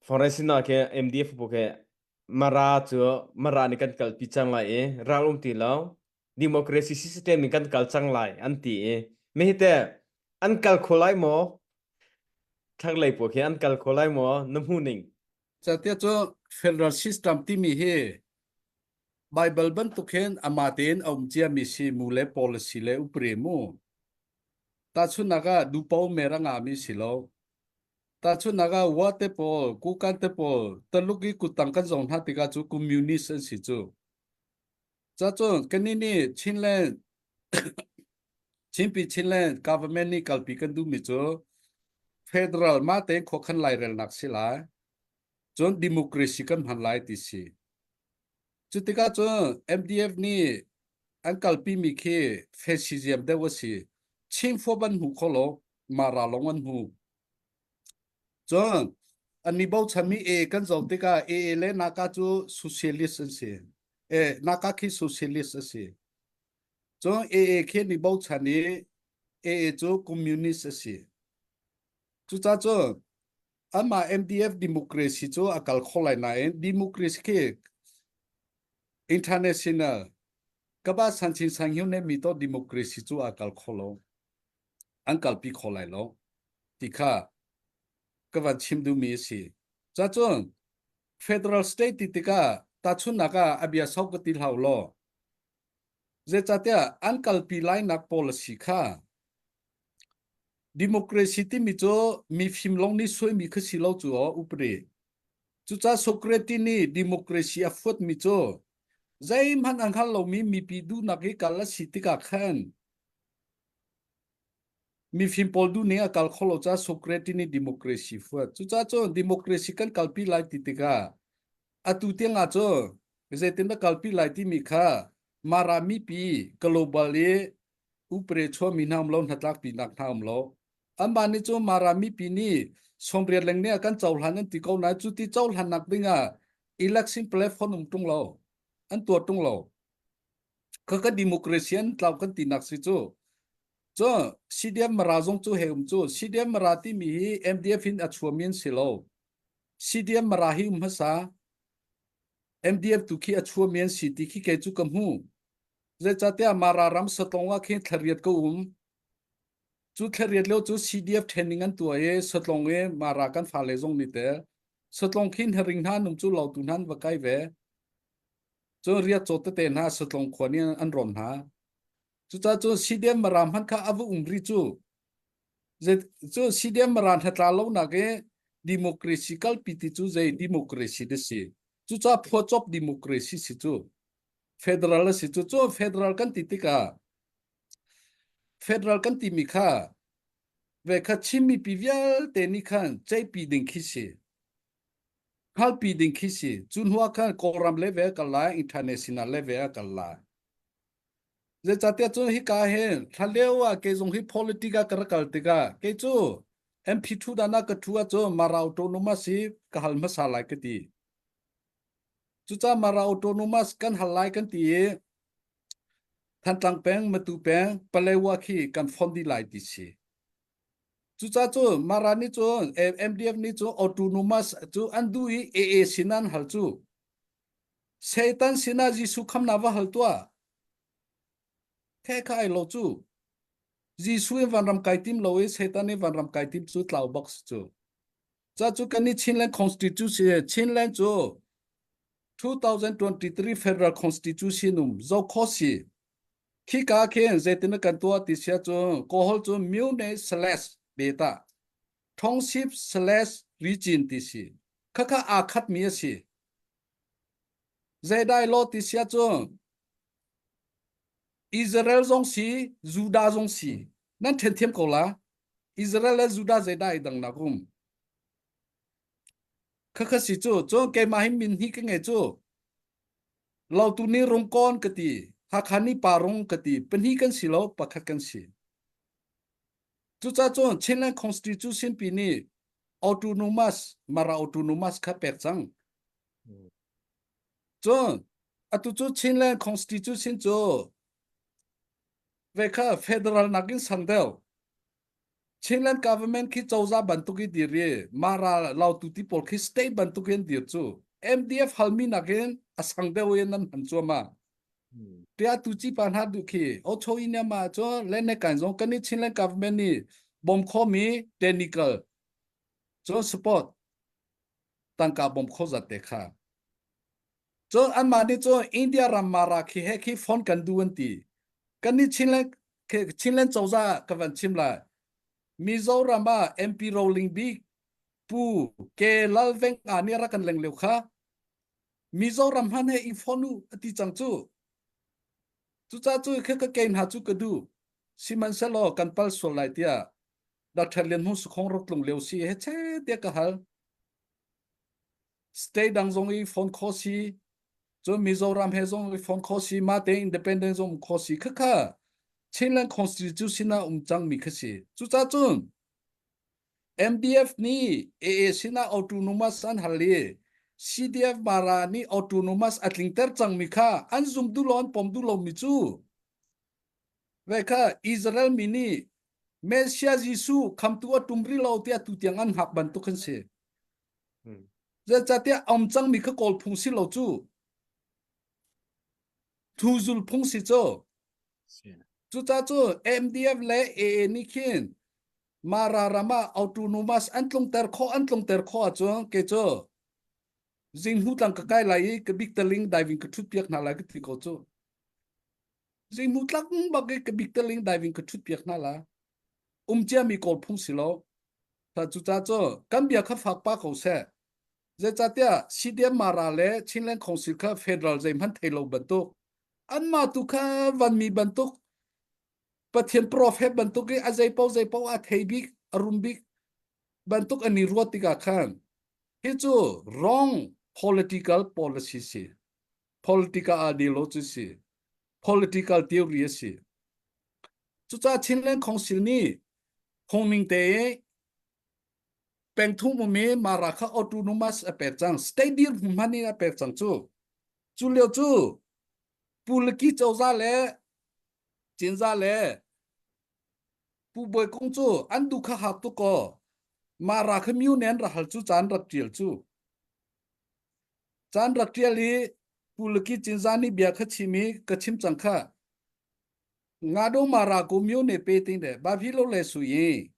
Foreign sinah khi MDF bu khi Mara cu Mara nih kan kalpi cang lai i ral um ti lo democracy system in kan kal cang lai an ti i mi hi te an kal kho lai maw thlanglei pawl khi an kal kho lai maw na hmu ning Catia cu federal system timi hi Bible bantuk hin ama tein a um ciami si mu le policy le upri mu. Tahchunhnak ah dupo mer a ngami si lo. Tahchunhnak ah Wa te pawl, Kukan te pawl, Taluk i kuttang kan zong hna tikah cu communist an si cu. Cacun kannih nih Chinland Chinpi Chinland government nih kalpi kan duhmi cu federal mah tein khuakhan lairelnak si lai. Cun democracy kan hman lai ti si. Cu tikah cun MDF nih an kalpimi khi fascism deuh a si. Chin fuap an hmu kho lo, Mara lawng an hmu. Cun an i bochanmi A kan zoh tikah AA le Naka cu socialist an si. E, Naka khi socialist a si. Cun AA khi an i bochan i AA cu communist a si. Cucaah cun anmah MDF democracy cu a kal kho lai nain democracy khi international kaba san chin sang hiu ne mi to democracy cu a kal kho lo. An kalpi kho lai lo ti kha ka van chim duhmi a si. Cacun federal state ti tikah tahchunhnak ah a bia sau ka ti hlau law zeicahtiah an kalpi lainak policy kha democracy timi cu mifim lawng nih suaimi kha si lo cu aw upadi. Cucaah Socrates nih democracy a fuatmi cu zeihmanh a hngal lomi mipi duhnak i kal a si tikah khan Mifim pawl duhning a kal kho lo caah Socrates nih democracy fuat. Cucaah cun democracy kan kalpi lai ti tikah atu tiang ah cun zeitindah kalpi lai timi kha Mara mipi global i upre chuahmi hna um lo hnatlakpinak hna um lo. Anmah nih cun Mara mipi nih sawmriat lengnih ah kan cohlan an ti ko nain cu ti cohlannak ding ah election platform um ṭung lo. An tuah ṭung lo. Khaka democracy an tlau kan tinak si cu. Cu CDM Mara zong cu he um cu. CDM Mara timi hi MDF in a chuami an si lo. CDM Mara hi um hmasa. MDF tu khi a chuami an si ti khi kei cu ka hmu. Zeicahtiah Mara ram satlong ah khin thlariat ka um. Cu thlariat lio cu CDF training an tuah i satlong i Mara kan fale zong nih te satlong khi hnaring hna num cu lautu hna an va kai ve. Cun riakcaw tete hna satlong khua nih an rawn hna. Cucaah cun CDM Mara hmanh kha a va um rih cu. Cu CDM Mara hnatla lonak i democracy kalpi ti cu zei democracy dah si. Cucaah phuacop democracy si cu. Federal a si cu. Cu federal kan ti tikah federal kan timi kha ve kha Chin mipi vialte nih khan ceihpi ding khi si. Hngalpi ding khi si. Cu hnu ah khan Kawlram level a kal lai, international level a kal lai. Zeicahtiah cun hika hin thlalio ah kei zong hi politic ah ka rak kal tikah kei cu MP thu dan ah ka thu ahcun Mara Autonomous hi ka hal hmasa lai ka ti. Cucaah Mara Autonomous kan hal lai kan ti i Thantlang peng, Matu peng, Palewa khi kan fon dih lai ti si. Cucaah cu Mara nih cun MDF nih cun autonomous cu an duh i AA sin an hal cu. Satan sinah Jesuh khamnak va hal tuah. The kha ai lo cu. Jesuh in vanram kai tim lo i Satan in vanram kai tim cu tlau bak si cu. Ca cu kan i Chinland Constitution Chinland cu 2023 Federal Constitution um zo kho si. Khika khin zeitin kan tuah ti sia cun Kawlhol cu Mune slash beta Township slash region ti si. Khakha aa khatmi a si. Zeidai law ti sia cun Israel zong si, Judah zong si. Nan ṭhen thiam ko la. Israel le Judah zeidah i dangnak um? Khakha si cu, cun keimah hi min hi ka ngei cu. Lautu nih Rungkawn ka ti, Hakha nih Parung ka ti, pahnih kan si lo, pakhat kan si. Cucaah cun Chinland Constitution pi nih autonomous, Mara autonomous kha pek cang. Cun atu cu Chinland Constitution cu ve kha federal nakin sang deuh. Chinland government khi cozah bantuk i dir i Mara Lautu ti pawl khi state bantuk in dir cu MDF halmi nakin a sang deuh in nan hman cuahmah. Tia tu chi pa hna duh khi o cho in ma cu le ne kan zong kan i Chinland government nih bom khomi technical cu support tangka bom kho zat te kha. Cun anmah nih cun India ram Mara khi he khi phone kan duh an ti. Kan nih Chinland Chinland cozah ka van chim lai. Mizoram ah MP roling bik Pu K Lalveng a nih rak kan leng lio kha Mizoram hman he i phone u a ti cang cu. Cucaah cu kha ka ke hna cu ka duh. Sihmanhsehlaw kan pal sual lai tiah Dr. Lian Hmung Sukhong rak tlung lio si he che tiah ka hal. State dang zong i phone kho si, cun Mizoram he zong i phone kho si, mah te independent zong um kho si. Khakha Chinland Constitution ah um cangmi kha si. Cucaah cun MDF nih AA sinah autonomous an hal i CDF Mara nih autonomous a tlingter cangmi kha an zum duh lo an pom duh lomi cu ve kha Israel mi nih Messiah Jesuh khamtu a tum rih lo tiah tutiang an hngak bantuk an si. Zeicahtiah a um cangmi kha kawl phung si lo cu. Thuzul phung si cu. Cucaah cu MDF le AA nih khin Mara ram ah autonomous an tlungter khawh an tlungter khawh ahcun kei cu zinghmu tlang ka kai lai i ka bik taling diving ka ṭhut piak hna lai ka ti ko cu. Zinghmu tlang bak i ka bik taling diving ka ṭhut piak hna la. Um ciami kawl phung si lo. Cucaah cu kan bia kha fak pa ko seh. Zeicahtiah CDM Mara le Chinland Council kha federal zeihmanh thei lo bantuk anmah tu kha vanmi bantuk Pathian prophet bantuk i a zeipo zeipo a thei bik a rum bik bantuk an i ruat tikah khan hi cu wrong political policy si political ideology si political theory a si Cucaah Chinland Council nih phungning te pengthum um i Mara kha autonomous a pek cang. State dirhmun hman in a pek cang cu. Cu lio cu Pu Laki cozah le Cinzah le Pu Bawi Kung cu an duh kha hak tuk kaw Mara kha myu nen ra hal cu caan rak ṭial cu. Caan rak ṭial i Pu Laki Cinzah nih bia kha chim i ka chim cang kha. Nga do mara ko myo ne pe ting de ba phi lo le su yi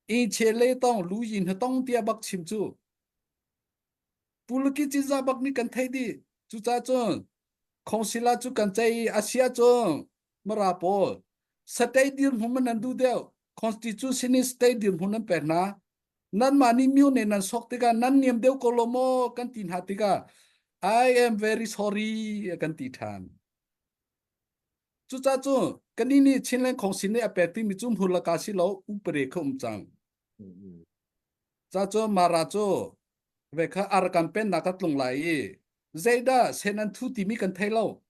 in che le tong lu yin ha tong tia bak chim cu puluki cinza bak ni kan thei di cu ca cun khongsila cu kan chei asia cun mara pawl state dir hmun man nan du deuh constitution in state dir hmun nan pek na nan mah nih myo ne nan sok tikah nan niam deuh ko lo maw kan ti hna tikah I am very sorry kan ti than Cucaah cu kannih nih Chinland Council nih a pek timi cu hmurlaka si lo upare kha um cang. Ca cu Mara cu ve kha Arakan pennak a tlung lai i zeidah sen an thu timi kan thei lo.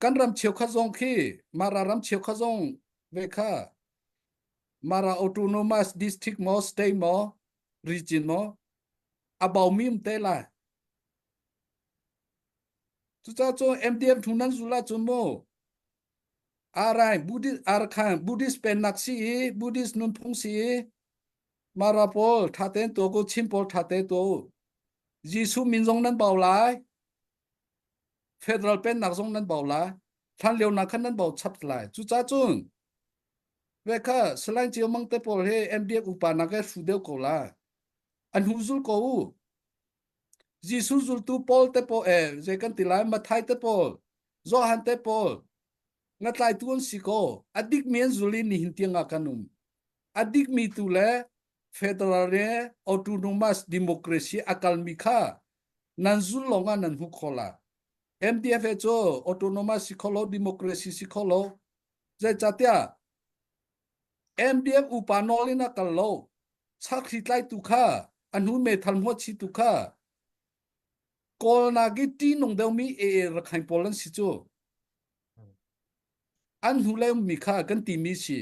Kan ram cheukhat zong khi Mara ram cheukhat zong ve kha Mara Autonomous District maw state maw region maw a baumi um te lai. Cucaah cun MDM thu nan zul ahcun mu Arai Buddhist Arkhan Buddhist pennak si i Buddhist nunphung si i Mara pawl tha tein tuah ko Chin pawl tha tein tuah u. Jesuh min zong nan bau lai. Federal pennak zong nan bau lai. Hlan lio nak khan nan bau chap lai. Cucaah cun ve kha Salai Cio Mang te pawl he MDF upa nak he hru deuh ko la. An hu zul ko u. Jesuh zultu Paul te pawl eh zei kan ti lai Matthai te pawl Johan te pawl ngatlaitu an si ko a dikmi an zul i nihin tiang ah kan um a dikmi tu le federal le autonomous democracy a kalmi kha nan zul lawng ah nan hmu kho la MDFA cu autonomous si kho lo democracy si kho lo zeicahtiah MDF upa nawl in a kal lo Chakhri tlaitu kha a hnu meithal hmuachitu kha Kawl nak i ṭihnung deuhmi AA Rakhine pawl an si cu. An hnulei ummi kha kan timi si.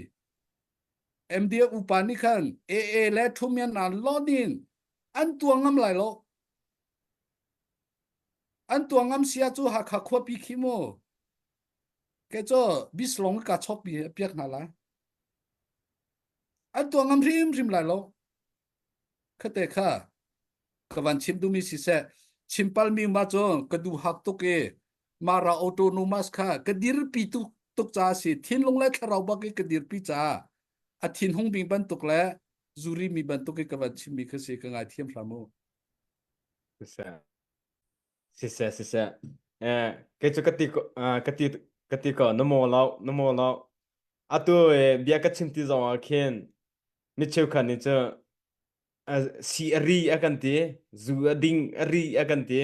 MDF upa nih khan AA le Thumian an lon in an tuah ngam lai lo. An tuah ngam sia cu Hakha khuapi khi mu. Ke cu bislong ka chok pi piak hna lai. An tuah ngam hrimhrim lai lo. Khate kha ka van chim duhmi siseh chimpalmi ma cu ka duh hak tuk i Mara autonomous kha ka dirpi tuk tuk ca si thinlung le thlarau bak i ka dirpi ca a thinhung bing bantuk le zuri mi bantuk i ka van chimmi kha si ka ngai thiam hram u. Siseh. Siseh siseh. Eh kei cu ka ti ka ti ka ti ko na maw lo na maw lo atu bia ka chim ti zong ah khin mi cheukhat nih cu si a ri a kan ti zu a ding a ri a kan ti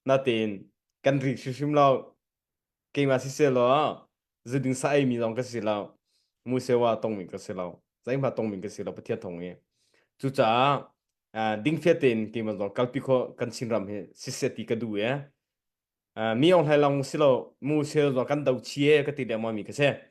natein kan ri hrimhrim lo keimah siseh law zu ding sa ei mi zong ka si lo mu sewa tongmi ka si lo zeihmah tongmi ka si lo pathian thong i cucaah dingfia tein keimah zong kalpi kho kan Chinram hi siseh ti ka duh e mi ong hlai long si lo mu sel zong kan do chie ka ti lengmang mi ka si.